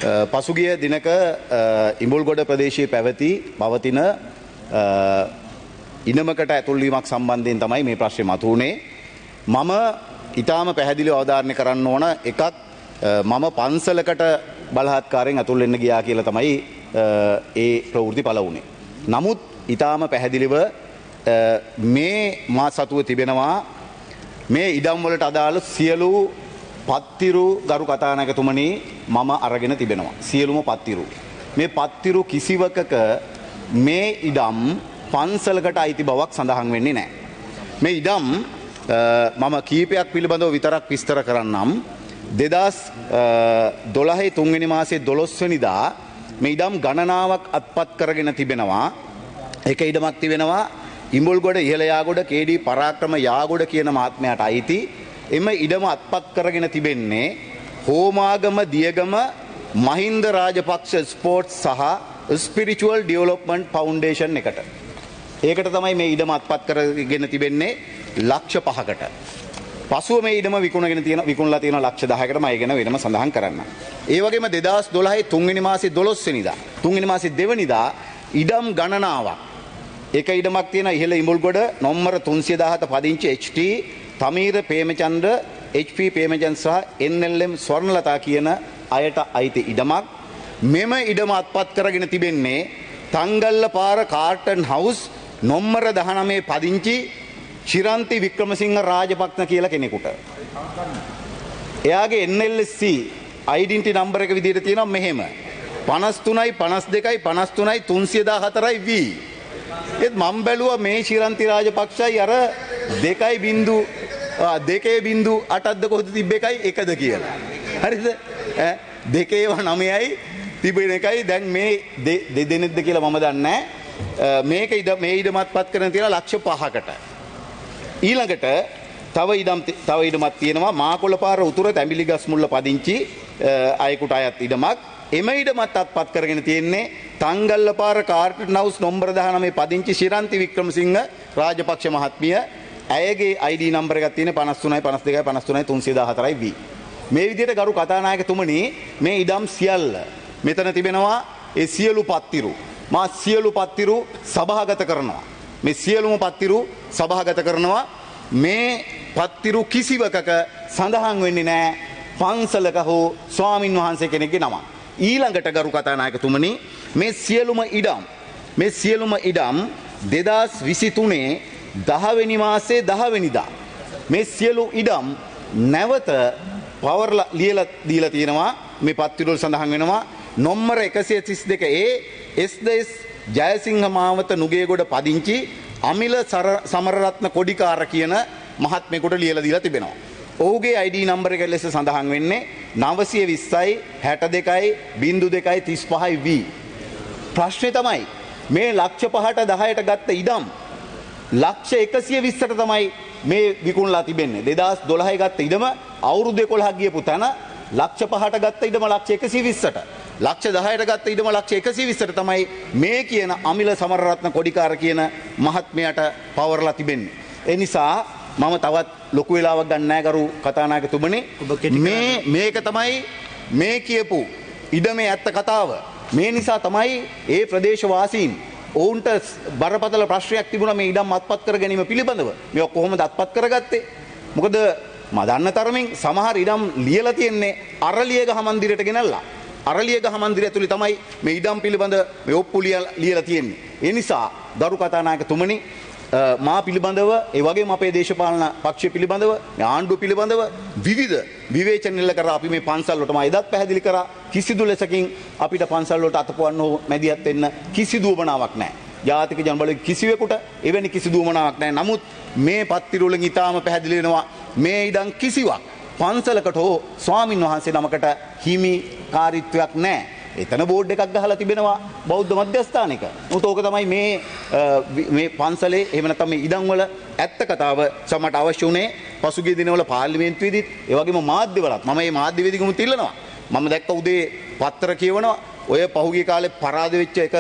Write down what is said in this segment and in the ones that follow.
පසුගිය දිනක ඉඹුල්ගොඩ ප්‍රදේශයේ පවතින ඉනමකට ඇතුල් වීමක් සම්බන්ධයෙන් තමයි මේ ප්‍රශ්නේ මතුවුනේ. මම ඊටාම පැහැදිලිව අවධාරණය කරන්න ඕන එකක්, මම පන්සලකට බලහත්කාරයෙන් ඇතුල් වෙන්න ගියා කියලා තමයි ඒ ප්‍රවෘත්ති පළ වුණේ. නමුත් ඊටාම පැහැදිලිව මේ මා සතුව තිබෙනවා මේ ඉඩම් වලට අදාළ සියලු පත්තිරු ගරු කතානායකතුමනි මම අරගෙන තිබෙනවා. සියලුම පත්තිරු. මේ පත්තිරු කිසිවකක මේ ඉඩම් පන්සලකට අයිති බවක් සඳහන් වෙන්නේ නැහැ. මේ ඉඩම් මම කීපයක් පිළිබඳව විතරක් විස්තර කරන්නම්. 2012 තුන්වෙනි මාසයේ 12 වෙනිදා මේ ඉඩම් ගණනාවක් අත්පත් කරගෙන තිබෙනවා. එක ඉඩමක් තිබෙනවා ඉඹුල්ගොඩ ඉහළ යාගොඩ කේඩී පරාක්‍රම යාගොඩ කියන මහත්මයාට අයිති. එම ඉඩම අත්පත් කරගෙන තිබෙන්නේ හෝමාගම දියගම මහින්ද රාජපක්ෂ ස්පෝර්ට්ස් සහ ස්පිරිචුවල් ඩෙවලොප්මන්ට් ෆවුන්ඩේෂන් එකට. ඒකට තමයි මේ ඉඩම අත්පත් කරගෙන තිබෙන්නේ ලක්ෂ 5කට. පසුව මේ ඉඩම විකුණලා තියෙන ලක්ෂ 10කට මම ඒ ගැන වෙනම සඳහන් කරන්න. ඒ වගේම 2012 තුන්වෙනි මාසේ 12 වෙනිදා තුන්වෙනි මාසේ 2 වෙනිදා ඉඩම් ගණනාවක් එක ඉඩමක් තියෙන ඉහළ ඉඹුල්ගොඩ නොම්බර 317 පදිංචි HT Thamira Premachandra HP Premachandra සහ NLM Swarnalatha කියන අයට අයිති ඉඩමක්. මෙම ඉඩම අත්පත් කරගෙන තිබෙන්නේ තංගල්ල පාර කාර්ටන් හවුස් නොම්බර 19 පදිංචි ශිරන්ති වික්‍රමසිංහ රාජපක්ෂ කියලා කෙනෙකුට. එයාගේ NLSC identity number එක විදිහට තියෙනවා මෙහෙම 53යි 52යි 53යි 314යි V. ඒත් මම බැලුවා මේ ශිරන්ති රාජපක්ෂයි අර 2.2.8ද කොහොද තිබ්බ එකයි එකද කියලා. හරිද? ඈ දෙකේව 9යි තිබෙන එකයි දැන් මේ දෙදෙනෙක්ද කියලා මම දන්නේ නැහැ. මේක ඉඩ මේ ඉඩමත්පත් කරන තියෙන ලක්ෂ 5කට. ඊළඟට තව ඉඩමක් තියෙනවා මාකොළ පාර උතුර තැඹිලිගස් මුල්ල පදිංචි අයෙකුට අයත් ඉඩමක්. එම ඉඩමත් අත්පත් කරගෙන තියෙන්නේ තංගල්ල පාර කාර්ටන් හවුස් නොම්බර 19 පදිංචි ශිරන්ති වික්‍රමසිංහ රාජපක්ෂ මහත්මිය. ඇයගේ ID number එකක් තියෙන 53යි 52යි 53යි 314යි V. මේ විදිහට ගරු කතානායකතුමනි මේ ඉඩම් සියල්ල මෙතන තිබෙනවා. ඒ සියලු පත්තිරු මා සියලු පත්තිරු සභාගත කරනවා. මේ සියලුම පත්තිරු සභාගත කරනවා. මේ පත්තිරු කිසිවකක සඳහන් වෙන්නේ නැහැ පන්සලක හෝ ස්වාමින් වහන්සේ කෙනෙක්ගේ නම. ඊළඟට ගරු කතානායකතුමනි මේ සියලුම ඉඩම් 2023 10 වෙනි මාසේ 10 වෙනිදා මේ සියලු ඉඩම් නැවත පවර්ලා ලියලා දීලා තියෙනවා. මේ පත්තිරු වල සඳහන් වෙනවා නොම්බර 132 ඒ SDS Jayasinghe මාවත නුගේගොඩ පදිංචි අමිල සමරරත්න කොඩිකාර කියන මහත්මයෙකුට ලියලා දීලා තිබෙනවා. ඔහුගේ ID number එක ලෙස සඳහන් වෙන්නේ 920යි 62යි 02යි 35යි V. ප්‍රශ්නේ තමයි මේ ලක්ෂ 5ට 10ට ගත්ත ඉඩම් ලක්ෂ 120ට තමයි මේ විකුණලා තිබෙන්නේ. 2012 ගත්ත ඉඩම අවුරුදු 11ක් ගියපු තැන ලක්ෂ 5ට ගත්ත ඉඩම ලක්ෂ 120ට, ලක්ෂ 10ට ගත්ත ඉඩම ලක්ෂ 120ට තමයි මේ කියන අමිල සමරරත්න කොඩිකාර කියන මහත්මයාට පවරලා තිබෙන්නේ. ඒ නිසා මම තවත් ලොකු වෙලාවක් ගන්න නෑ ගරු කතානායකතුමනි. මේක තමයි මේ කියපු ඉඩමේ ඇත්ත කතාව. මේ නිසා තමයි ඒ ප්‍රදේශවාසීන් ඔවුන්ට බරපතල ප්‍රශ්නයක් තිබුණා මේ ඉඩම් අත්පත් කර ගැනීම පිළිබඳව. මේවා කොහොමද අත්පත් කරගත්තේ? මොකද මම දන්න තරමින් සමහර ඉඩම් ලියලා තියෙන්නේ අරලියගහ මන්දිරයට ගෙනල්ලා. අරලියගහ මන්දිරය ඇතුලේ තමයි මේ ඉඩම් පිළිබඳ මේ ඔප්පු ලියලා තියෙන්නේ. ඒ නිසා ගරු කතානායකතුමනි මා පිළිබඳව ඒ වගේම අපේ දේශපාලන පක්ෂය පිළිබඳව මේ ආණ්ඩුව පිළිබඳව විවිධ විවේචන එල්ල කරා අපි මේ පන්සල් වලට. මම එදත් පැහැදිලි කරා කිසිදු ලෙසකින් අපිට පන්සල් වලට අතපොවන්න හෝ මැදිහත් වෙන්න කිසිදු උවමනාවක් නැහැ. ජාතික ජනබලවේග කිසිවෙකුට එවැනි කිසිදු උවමනාවක් නැහැ. නමුත් මේ පත්තිරු වලින් ඊටාම පැහැදිලි වෙනවා මේ ඉඩම් කිසිවක් පන්සලකට හෝ ස්වාමින් වහන්සේ නමකට හිමි කාරීත්වයක් නැහැ. එතන බෝඩ් එකක් ගහලා තිබෙනවා බෞද්ධ මධ්‍යස්ථානික. මුත් ඕක තමයි මේ මේ පන්සලේ එහෙම නැත්නම් මේ ඉඩම් වල ඇත්ත කතාව සමහරට අවශ්‍ය වුණේ පසුගිය දිනවල පාර්ලිමේන්තුවේදීත් ඒ වගේම මාධ්‍යවලත්. මම මේ මාධ්‍ය වේදිකමුත් ඉල්ලනවා. මම දැක්ක උදේ පත්‍ර කියවනවා ඔය පහුගිය කාලේ පරාද වෙච්ච එක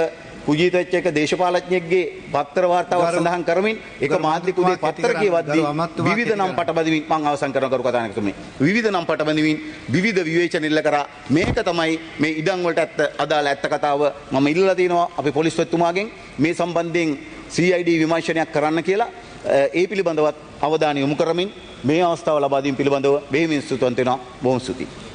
කුජිත වෙච්ච එක දේශපාලඥයෙක්ගේ පත්‍ර වාර්තාවක් සඳහන් කරමින් ඒක මාධ්‍ය කුදේ පත්‍ර කියවද්දී විවිධ නම් පටබඳමින් මං අවසන් කරන කරු කතානායකතුමනි, විවිධ නම් පටබඳමින් විවිධ විවේචන ඉල්ල කරා. මේක තමයි මේ ඉඩම් වලට ඇත්ත අදාළ ඇත්ත කතාව. මම ඉල්ලලා තිනවා අපි පොලිස්පතිතුමාගෙන් මේ සම්බන්ධයෙන් CID විමර්ශනයක් කරන්න කියලා. ඒ පිළිබඳවත් අවධානය යොමු කරමින් මේ අවස්ථාව ලබා දීම පිළිබඳව බෙහෙවින් ස්තුතිවන්ත වෙනවා. බොහොම ස්තුතියි.